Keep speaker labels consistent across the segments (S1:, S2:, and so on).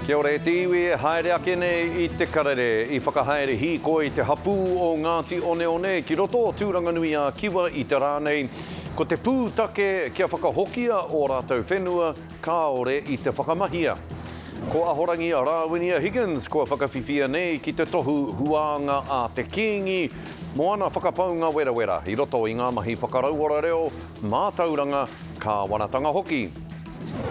S1: Kia ora e te iwi e haere ake nei i Te Karere. I whakahaere hīkoi te hapū o Ngāti Oneone ki roto o Tūranganui-ā-Kiwa i te rā nei. Ko te pūtake kia whakahokia ō rātou whenua kāore i te whakamahia. Ko Ahorangi Rāwinia Higgins kua whakawhiwhia nei ki te tohu huānga a te Kīngi mō ana whakapaunga werawera i roto i ngā mahi whakarauora reo, mātauranga, kāwanatanga hoki.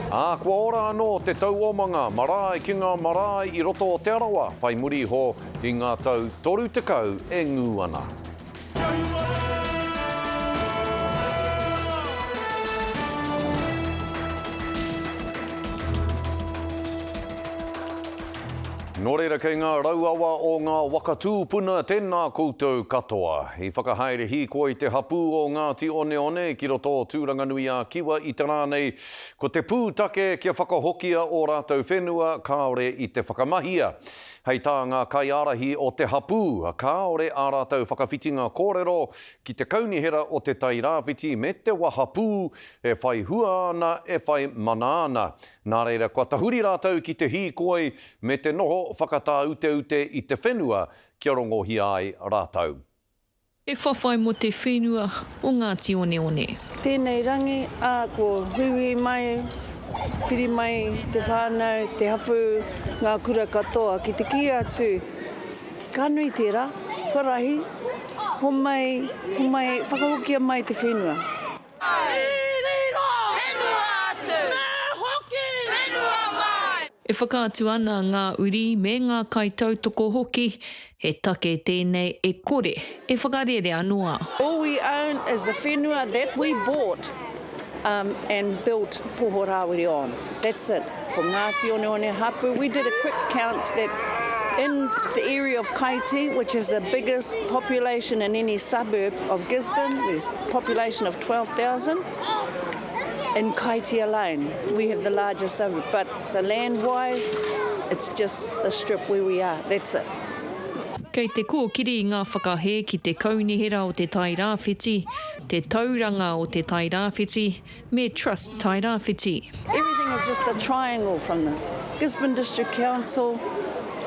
S1: Ā, kua ora anō te tauomanga marae ki ngā marae i roto o Te Arawa whai muri iho i ngā tau 30 e ngū ana. Nō reira kei ngā rauawa o ngā waka tūpuna tēnā koutou katoa. I whakahaere hīkoi te hapū o Ngāti Oneone ki roto o Tūranganui-ā-Kiwa i te rā nei, ko te pūtake kia whakahokia ō rātou whenua kāore i te whakamahia. Hei tā ngā kaiārahi o te hapū, kāore ā rātou whakawhitinga kōrero ki te Kaunihera o Te Tai Rāwhiti me te Wahapū e whai hua ana, e whai mana ana. Nā reira, kua tahuri rātou ki te hīkoi me te noho whakatāuteute i te whenua kia rongohia ai rātou.
S2: E whawhai mo te whenua o Ngāti Oneone.
S3: Tēnei rangi, ā, ko huihui mai, piri mai te whānau, te hapū, ngā kura katoa ki te kī atu, ka nui tērā, kua rahi, homai, homai, whakahokia mai te whenua.
S2: E whakaatu ana ngā uri me ngā kaitautoko hoki, he take tēnei e kore e whakarerea noa.
S3: All we own is the whenua that we bought and built Poho Rāwiri on. That's it. For Ngāti Oneone hapu, we did a quick count that in the area of Kaiti, which is the biggest population in any suburb of Gisborne, there's a population of 12,000. In Kaiti alone, we have the largest suburb, but the land-wise, it's just the strip where we are, that's it.
S2: Kei te kōkiri ngā whakahē ki te Kaunihera o Te Tai Rāwhiti, te Tauranga o Te Tai Rāwhiti, me Trust Tairāwhiti.
S3: Everything is just a triangle from the Gisborne District Council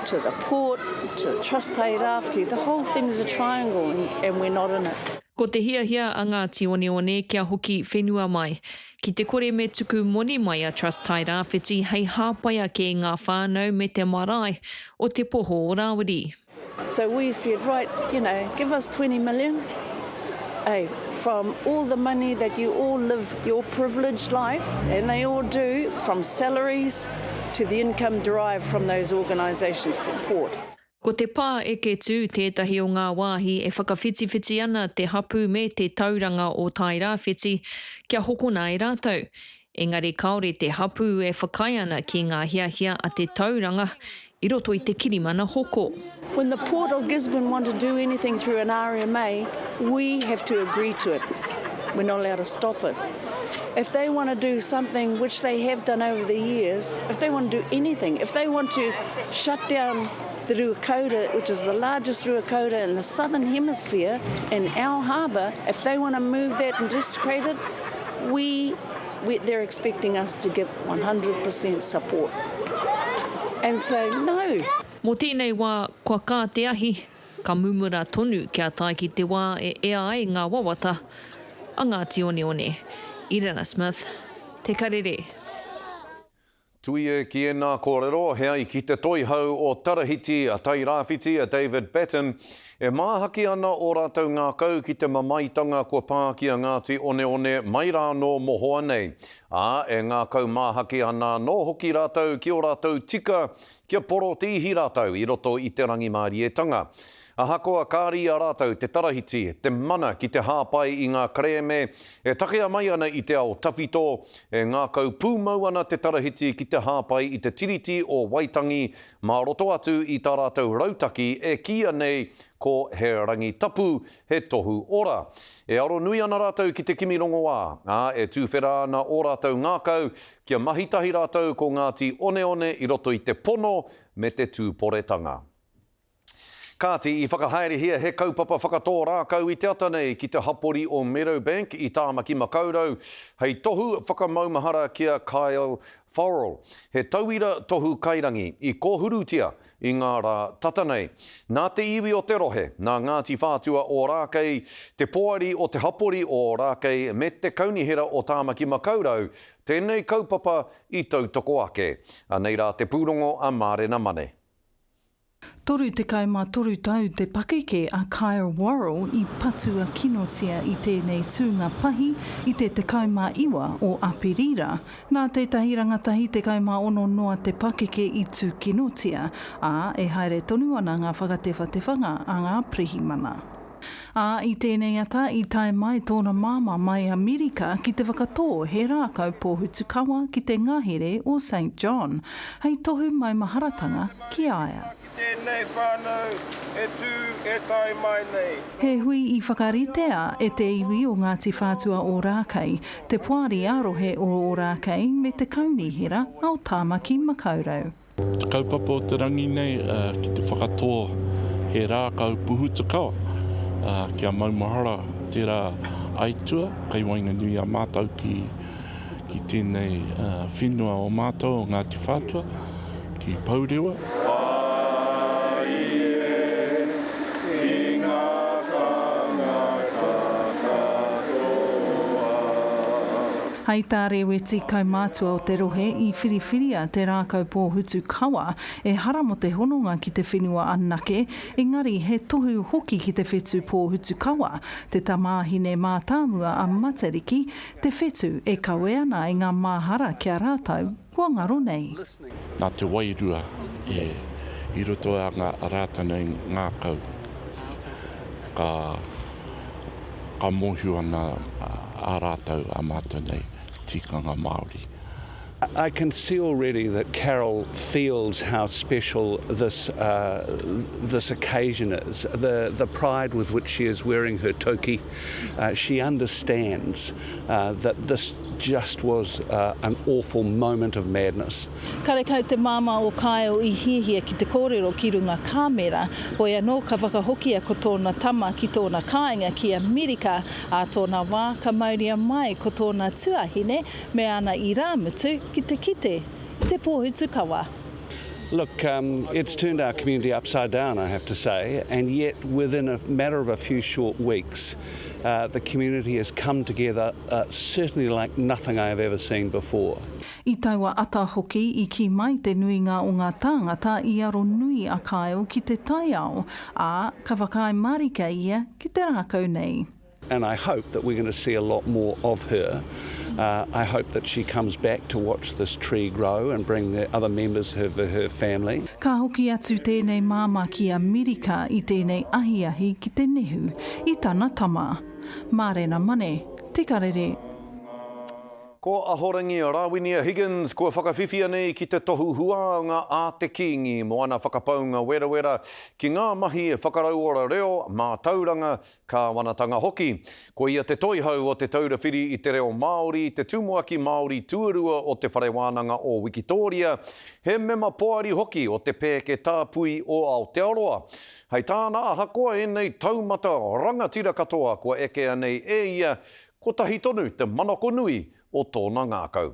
S3: to the port to Trust Tairāwhiti, the whole thing is a triangle and, and we're not in it.
S2: Ko te hiahia a Ngāti Oneone kia hoki whenua mai. Ki te kore me tuku moni mai a Trust Tairāwhiti hei hāpai ake i ngā whānau me te marae o Te Poho o Rāwiri.
S3: So we said, right, you know, give us 20 million, hey, from all the money that you all live your privileged life, and they all do, from salaries to the income derived from those organisations for port.
S2: Ko te pā Eketū tētahi o ngā wāhi e whakawhitiwhiti ana te hapū me te tauranga o Tairāwhiti kia hokona e rātou. Engari kāore te hapū e whakaae ana ki ngā hiahia a te tauranga i roto i te kirimana hoko.
S3: When the Port of Gisborne want to do anything through an RMA, we have to agree to it. We're not allowed to stop it. If they want to do something, which they have done over the years, if they want to do anything, if they want to shut down the Ruakura, which is the largest Ruakura in the southern hemisphere, in our harbour, if they want to move that and desecrate it, we, we they're expecting us to give 100% support. And so, no.
S2: Mō tēnei wā, kua kā te ahi, ka mumura tonu kia tae ki te wā e ea ai ngā wawata a Ngāti Oneone. Irina Smith, Te Karere.
S1: Tuia ki ēnā kōrero, he ai ki te toihau o Tarahiti a Tairāwhiti a David Batten, e māhaki ana ō rātou ngākau ki te mamaetanga kua pā ki a Ngāti Oneone mai rā anō mohoa nei, ā, e ngākau māhaki ana anō hoki rātou ki ō rātou tika kia porotēhi rātou i roto i te rangimārietanga. Ahakoa kāre i a rātou te tarahiti, te mana ki te hāpai i ngā kerēme e takea mai ana i te ao tawhito, e ngākau pūmau ana te tarahiti ki te hāpai i te Tiriti o Waitangi mā roto atu i tā rātou rautaki e kīia nei ko He Rangi Tapu, He Tohu Ora. E aro nui ana rātou ki te kimi rongoā, ā, e tūwhera ana ō rātou ngākau kia mahi tahi rātou ko Ngāti Oneone i roto i te pono me te tūporetanga. Kāti, i whakahaerehia he kaupapa whakatō rākau i te ata nei ki te hapori o Meadowbank i Tāmaki Makaurau hei tohu whakamaumahara ki a Kyle Forrell, he tauira tohu kairangi i kōhurutia i ngā rā tata nei. Nā te iwi o te rohe, nā Ngāti Whātua Ōrākei, te Poari o te Hapori o Ōrākei me te Kaunihera o Tāmaki Makaurau tēnei kaupapa i tautoko ake. Anei rā te pūrongo a Mārena Mane.
S4: 33 tau te pakeke a Kyle Worrell i patua kinotia i tēnei tūnga pahi i te 19 o Aperira. Nā tētahi rangatahi 16 noa te pakeke i tūkinotia, ā, e haere tonu ana ngā whakatewhatewhanga a ngā pirihimana. Ā, i tēnei ata i tae mai tōna māmā mai Amerika ki te whakatō he rākau pōhutukawa ki te ngahere o Saint John, hei tohu maumaharatanga ki a ia.
S5: Ki tēnei whānau e tū, e tae mai nei.
S4: He hui i whakaritea e te iwi o Ngāti Whātua Ōrākei, te Poari ā-Rohe o Ōrākei me te Kaunihera o Tāmaki Makaurau.
S6: Te kaupapa o te rangi nei ki te whakatō he rākau puhutukawa kia maumahara tērā aitua kei waenganui i a mātou ki ki tēnei whenua o mātou o Ngāti Whātua ki Pourewa.
S5: Ki ngā tāngata katoa.
S4: Hei tā Rēweti, kaumātua o te rohe, i whiriwhiria te rākau pōhutukawa, ehara mō te hononga ki te whenua anake, engari he tohu hoki ki te whetū pōhutukawa, te tamāhine mātāmua a Matariki, te whetū e kawe ana i ngā māhara ki a rātou kua ngaro nei.
S6: Nā te wairua e i roto a ngā Rātana i ngākau, ka. Ka mōhio ana a rātou a mātou nei tikanga Māori.
S7: I can see already that Carol feels how special this this occasion is, the the pride with which she is wearing her toki, she understands that this just was an awful moment of madness.
S4: Karekau te māmā o Kyle i hiahia ki te kōrero ki runga kāmera, hoi anō ka whakahokia ko tōna tama ki tōna kāinga ki Amerika, ā tōna wā ka mauria mai ko tōna tuahine me ana irāmutu ki te kite i te pōhutukawa.
S7: Look, it's turned our community upside down, I have to say, and yet within a matter of a few short weeks, the community has come together certainly like nothing I have ever seen before.
S4: I taua ata hoki i kī mai te nuinga o ngā tāngata i aro nui a Kyle ki te taiao, ā, ka whakaae mārika ia ki te rākau nei.
S7: And I hope that we're going to see a lot more of her. I hope that she comes back to watch this tree grow and bring the other members of her family.
S4: Ka hoki atu tēnei māmā ki Amerika i tēnei ahiahi ki te nehu i tana tama. Mārena Mane, Te Karere.
S1: Ko Ahorangi Rawinia Higgins kua whakawhiwhia nei ki te tohu huānga a te Kīngi mō ana whakapaunga werawera ki ngā mahi whakarauora reo, mātauranga, kāwanatanga hoki. Ko ia te toihau o Te Taura Whiri i te Reo Māori, te Tumuaki Māori tuarua o Te Whare Wānanga o Wikitōria, he mema poari hoki o te Pēke Tāpui o Aotearoa. Hei tāna ahakoa ēnei taumata rangatira katoa kua ekea nei e ia, Kotahi tonu te manako nui o tōna ngākau.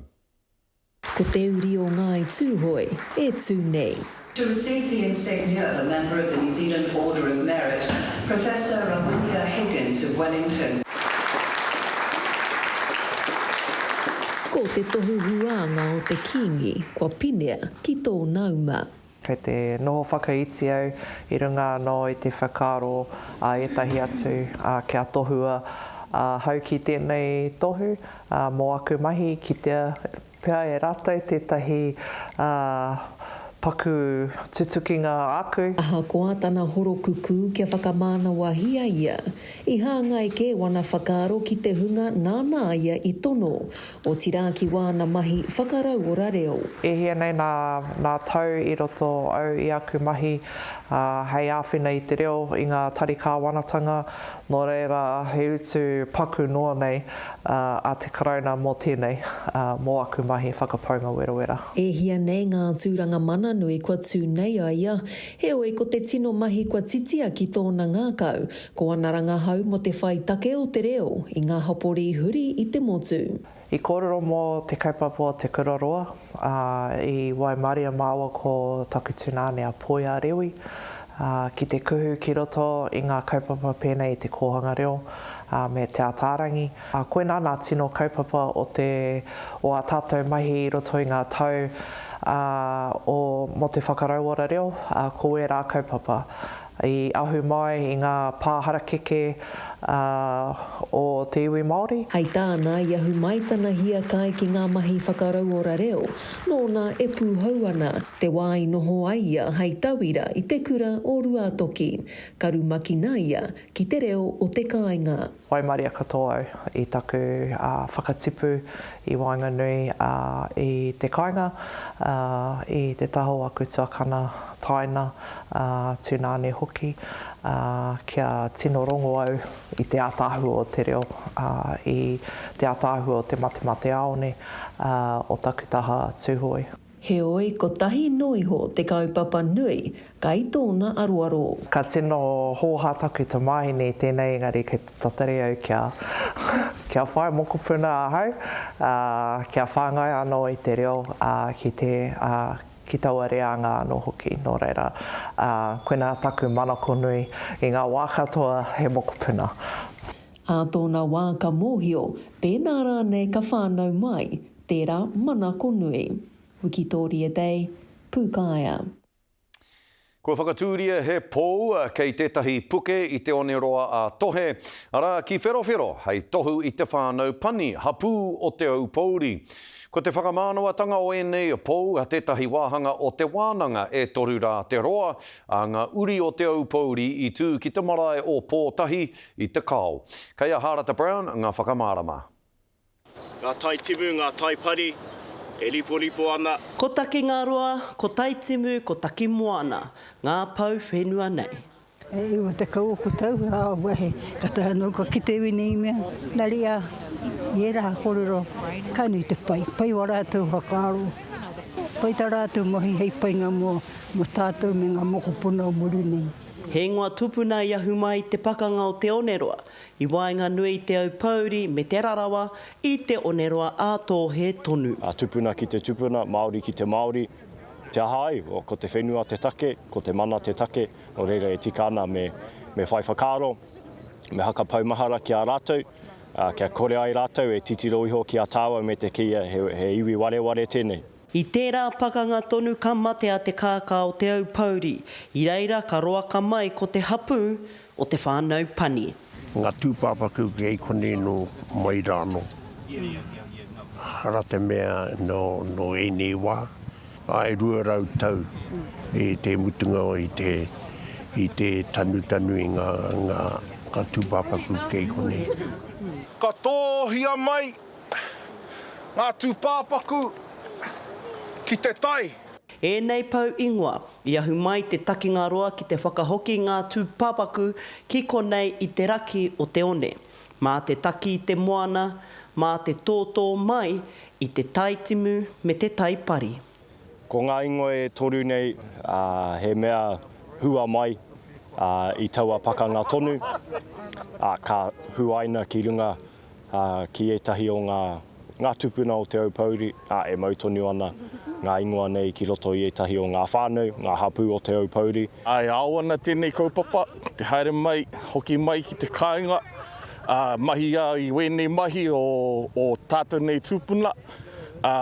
S8: Ko te uri o Ngāi Tūhoe e tū nei.
S9: To receive the insignia of a Member of the New Zealand Order of Merit, Professor Rawinia Higgins of Wellington.
S8: Ko te tohu huānga o te Kīngi kua pinea ki tōna uma.
S10: Kei te noho whakaiti au i runga anō i te whakaaro a ētahi atu kia tohua ahau ki tēnei tohu mō aku mahi, kitea pea e rātou tētahi paku tutukinga āku.
S8: Ahakoa tana horokukū kia whakamānawahia ia, i hāngai kē wana whakaaro ki te hunga nāna a ia i tono, Otirā ki wāna mahi whakarauora reo.
S10: E hia nei nā, nā tau i roto au i aku mahi, ā, hei āwhina i te reo i ngā tari kāwanatanga, nō reira he utu paku noa nei a te Karauna mō tēnei, ā, mō aku mahi whakapaunga werawera.
S8: E hia nei ngā tūranga mana. whānui kua tū nei a ia. Heoi, ko te tino mahi kua titia ki tōna ngākau, ko ana rangahau mō te whai take o te reo i ngā hapori huri i te motu.
S10: I kōrero mō te kaupapa o Te Kura Roa, ā, i waimaria māua ko taku tunāne a Poia Rewi, ā, ki te kuhu ki roto i ngā kaupapa pēnei i te kōhanga reo, ā, me Te Ataarangi. Ā, koinā nā tino kaupapa o te, o ā tātou mahi i roto i ngā tau, ā, o, mō te whakarauora reo, ā, ko ērā kaupapa. I ahu mai i ngā pā harakeke o te iwi Māori.
S8: Hei tāna, i ahu mai tana hiakai ki ngā mahi whakarauora reo, nōna e pūhou ana, te wā i noho ai ia hei tauira i te kura o Ruatoki. Ka rumakina ia ki te reo o te kāinga.
S10: Waimaria katoa au i taku whakatipu i waenganui i te kāinga, i te taha o aku tuakana, taina, tūnāne hoki, kia tino rongo au i te ātaahua o te reo, i te ātaahua o te matemateāone o taku taha Tūhoe.
S8: Heoi, kotahi noa iho te kaupapa nui kai tōna aroaro.
S10: Ka tino hōhā taku tamāhine i tēnei engari kei te tatari au kia kia whai mokopuna ahau, ā, kia whāngai anō i te reo, ā, ki te, ā, ki taua reanga anō hoki. Nō reira, ā, koinā taku manako nui i ngā wā katoa he mokopuna.
S8: Ā tōna wā ka mōhio, pēnā rānei ka whānau mai, tērā manako nui. Wikitōria Day, Pūkaea.
S1: Kua whakatūria he pou kei tētahi puke i Te Oneroa a Tohe, arā, ki Wherowhero, hei tohu i te whānau pani, hapū o Te Aupōuri. Ko te whakamānawatanga o ēnei pou tētahi wāhanga o te wānanga e toru rā te roa, a ngā uri o Te Aupōuri i tū ki te marae o Pōtahi i Te Kao. Kei a Hārata Brown ngā whakamārama.
S11: Ngā tai timu, ngā tai pari e riporipo ana.
S12: Ko Takingaroa, ko Taitimu, ko Takimoana, ngā pou whenua nei.
S13: E 90 oku tau, a wehe, katahi ano ka kite wenei mea. Na reira, i era korero, ka nui te pai, pai wa ratou whakaaro, pai ta ratou mahi hei painga mo tatou me nga mokopuna o muri nei.
S12: He ingoa tupuna i ahu mai i te pakanga o Te Oneroa, I waenganui i Te Aupōuri me Te Rarawa, i Te Oneroa ā-Tōhe tonu.
S11: A tupuna ki te tupuna, Māori ki te Māori, te aha ai? Ko te whenua te take, ko te mana te take, nō reira e tika ana me me whai whakaaro, me hakapau mahara ki a rātou, kia kore ai rātou e titiro iho ki a tāua me te kīia he iwi wareware tēnei.
S12: I tērā pakanga tonu ka mate a Te Kākā o Te Aupōuri, i reira ka roaka mai ko te hapū o te whānau pani.
S14: Nga tūpāpaku kei konei no mai rāno. Hara te mea no no ēnei wā, ae 200 tau i te mutunga i te i te tanutanu i nga nga nga tūpāpaku kei konei.
S5: Ka tōhia mai Ngā tūpāpaku ki te tai.
S12: Ēnei pou ingoa, i ahu mai te takinga roa ki te whakahoki ngā tūpāpaku ki konei i te raki o te one. Mā te taki i te moana, mā te tōtō mai i te tai timu me te tai pari.
S11: Ko ngā ingoa e toru nei, he mea hua mai i taua pakanga tonu, ka huaina ki runga ki ētahi o ngā, ngā tupuna o Te Aupōuri, ā, e mau tonu ana ngā ingoa nei ki roto i ētahi o ngā whānau, ngā hapū o Te Aupōuri.
S6: E ao ana tēnei kaupapa, te haere mai, hoki mai ki te kāinga, ā, mahi ai i wēnei mahi o, o tātou nei tūpuna, ā,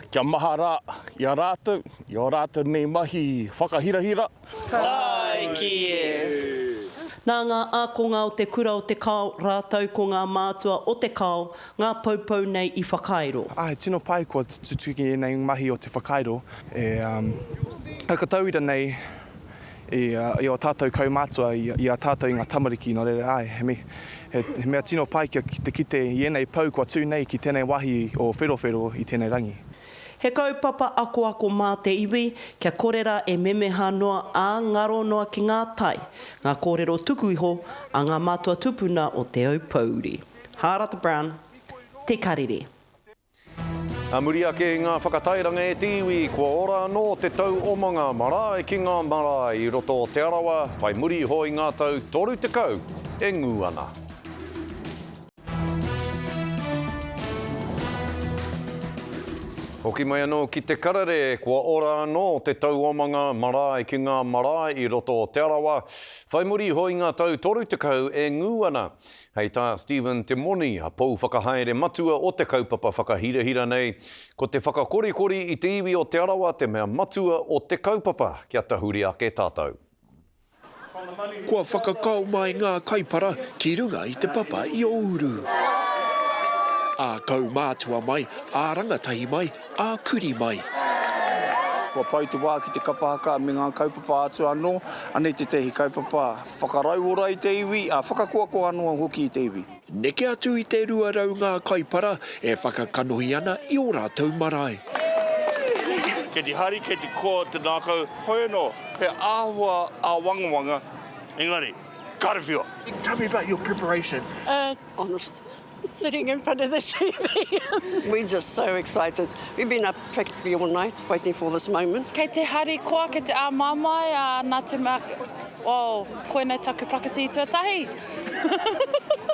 S6: kia mahara i a rātou, i ō rātou nei mahi whakahirahira.
S12: Tāiki e! Nā ngā ākonga o te kura o Te Kao rātou ko ngā mātua o Te Kao ngā poupou nei i whakairo.
S5: Āe, tino pai kua tutuki ēnei mahi o te whakairo e whakatauira nei i ō tātou kaumātua, i a tātou i ngā tamariki, nō reira, āe, he mea tino pai kia te kite i ēnei pou kua tū nei ki tēnei wāhi o Wherowhero i tēnei rangi.
S12: He kaupapa akoako mā te iwi, kia kore rā e memeha noa ā, ngaro noa ki ngā tai, ngā kōrero tuku iho a ngā mātua tupuna o Te Aupōuri. Hārata Brown, Te Karere.
S1: A muri ake i ngā whakatairanga e te iwi, kua ora anō te tau omanga marae ki ngā marae i roto o Te Arawa, whai muri iho i ngā tau 30 e ngū ana. Hoki mai anō ki te karere, kua ora anō te tau omanga marae ki ngā marae i roto o Te Arawa, whai muri iho i ngā tau 30 e ngū ana. Hei tā Stephen Te Moni, pou whakahaere matua o te kaupapa whakahirahira nei, ko te whakakorikori i te iwi o Te Arawa te mea matua o te kaupapa kia tahuri ake tātou.
S15: Kua whakakao mai ngā kaipara ki runga i te papa i Ouru. Ā kaumātua mai, ā rangatahi mai, ā kuri mai.
S16: Kua pau te wā ki te kapa haka me ngā kaupapa atu anō. Anei tētehi kaupapa Whakarauora i te iwi, ā, whakakoakoa anō hoki i te iwi.
S15: Neke atu i te 200 ngā kaipara e whakakanohi ana i ō rātou marae.
S17: Kei te hari, kei te koa te ngākau, hoi anō, he āhua āwangawanga, engari, karawhiua!
S15: Tell me about your preparation.
S3: Uh, honest. Sitting in front of the TV.
S18: We're just so excited. We've been up practically all night waiting for this moment.
S19: Kei te harikoa, kei te āmaimai, ā, nā te mea, oh, koinei taku pakati tuatahi.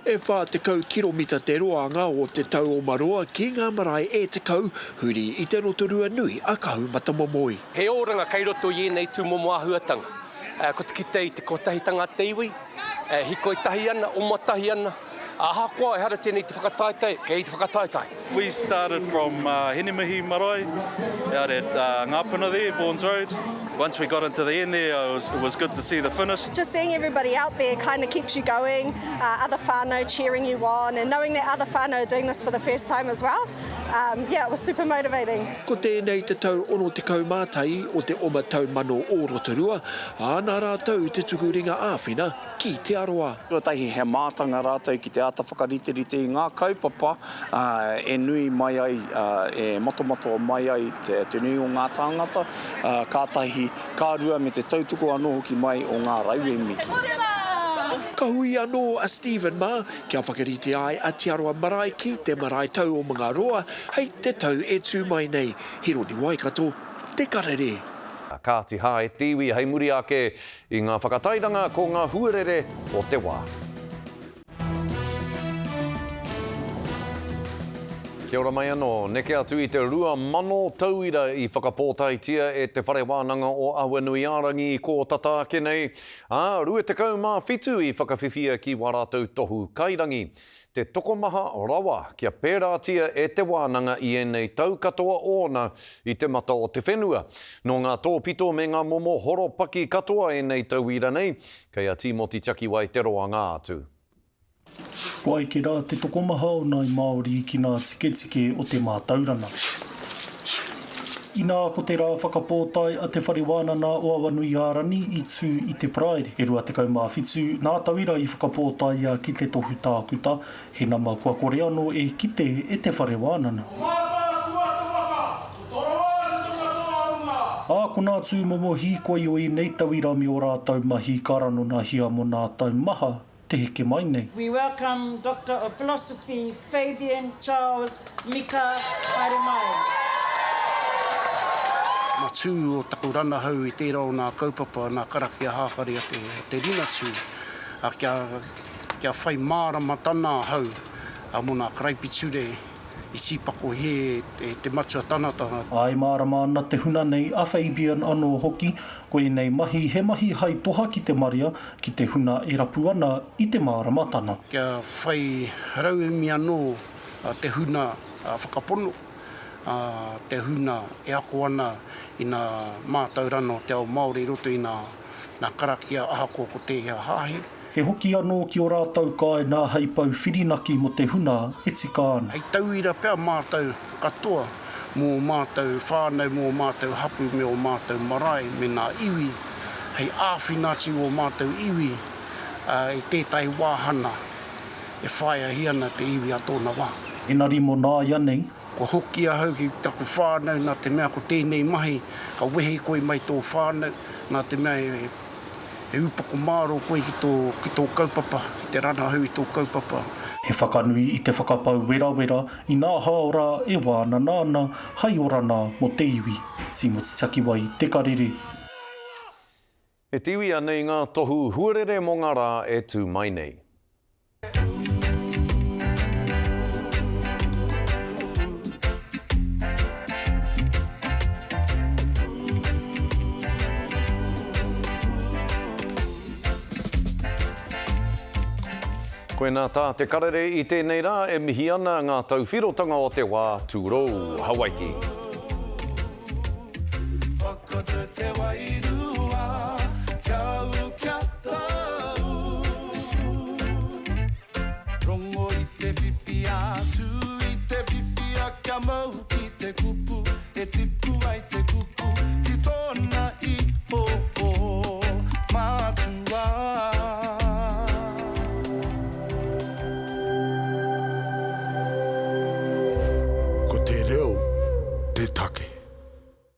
S15: E 40 kiromita te roanga o te tau omaroa ki ngā marae e 10 huri i te Rotorua nui a Kahumatamomoe.
S20: He oranga kei roto i ēnei tūmomo āhuatanga. Ko te kite i te kotahitanga a te iwi, e hikoi tahi ana, oma tahi ana, ahakoa ehara tēnei i te whakataetae, kei te whakataetae.
S21: We started from Hinemihi Marae out at Ngapuna there, Vaughan's Road. Once we got into the end there, it was, it was good to see the finish.
S22: Just seeing everybody out there kind of keeps you going, uh, other whānau cheering you on and knowing that other whānau are doing this for the first time as well. Um, yeah, it was super motivating.
S15: Ko tēnei te tau 61 o te oma taumano o Rotorua, ā, nā rātou te tuku ringa āwhina ki Te Arawa.
S16: Tuatahi he mātanga rātou ki te āta whakariterite i ngā kaupapa e nui mai ai, e matomato mai ai te nui o ngā tāngata, kātahi, ka rua me te tautoko anō hoki mai o ngā rauemi.
S15: Ka hui anō a Stephen mā kia whakarite ai a Te Arawa Marae ki te marae tau o Mangaroa hei te tau e tū mai nei. Hironi Waikato, Te Karere.
S1: Kāti hā e te iwi hei muri ake i ngā whakatairanga ko ngā huarere o te wā. Kia ora mai anō. Neke atu i te 2,000 tauira i whakapōtaetia e Te Whare Wānanga o Awanuiārangi i kō tata ake nei, ā, 27 i whakawhiwhia ki wā rātou tohu kairangi. Te tokomaha rawa kia pērātia e te wānanga i ēnei tau katoa ōna i te mata o te whenua. Nō ngā tōpito me ngā momo horopaki katoa ēnei tauira nei, kei a Tīmoti Tiakiwai te roanga atu.
S23: Kua eke rā te tokomaha o nāi Māori ki nā tiketike o te mātauranga. Inā ko te rā whakapōtae a Te Whare Wānana o Awanuiārani i tū i te Paraire, e 27 nā tauira i whakapōtaea ki te tohu tākuta, he nama kua kore anō e kite e te whare wānana. Ā, ko nā tūmomo hīkoi o ēnei tauira me ō rātou mahi ka ranonahia mō nā tau maha te heke mai nei.
S24: We welcome Doctor of Philosophy Fabian Charles Mika haere mai.
S25: Matū o taku ranahau i tērā o nā kaupapa, nā karakia hākari a te, a te Ringatū, a kia, kia whai māramatana ahau mō nā karaipiture i tīpakohia e te matua tanata.
S23: Ā, e mārama ana te huna nei, a Fabian anō hoki, ko ēnei mahi he mahi hai toha ki te marea, ki te huna e rapu ana i te māramatana.
S25: Kia whai rauemi anō te huna whakapono, te huna e ako ana i ngā mātauranga o te ao Māori i roto i ngā karakia ahakoa ko tēhea hāhi.
S23: He hoki anō ki ō rātou kāinga hei pou whirinaki mō te huna e tika ana.
S25: Hei tauira pea mātou katoa mō ō mātou whānau, mō ō mātou hapū me ō mātou marae me nā iwi, hei āwhina atu ō mātou iwi i tētahi wāhana e whāiahi ana te iwi a tōna wā.
S23: Engari mō nāianei.
S25: Kua hoki ahau ki taku whānau nā te mea ko tēnei mahi ka wehi koe mai tō whānau nā te mea e He upoko mārō koe ki tō, ki tō kaupapa, ki te ranahau i tō kaupapa.
S23: He whakanui i te whakapau werawera i nā hāora e wānana ana hai orana mō te iwi. Tīmoti Takiwai, Te Karere.
S1: E te iwi anei ngā tohu huarere mō ngā rā e tū mai nei. Koinā tā te karere i tēnei rā e mihi ana ngā tauwhirotanga o te wā tūrou Hawaiki.
S2: Whakatau te wairua, kia ū, kia tau. Rongo i te whiwhi a, tū i te whiwhi a kia mau.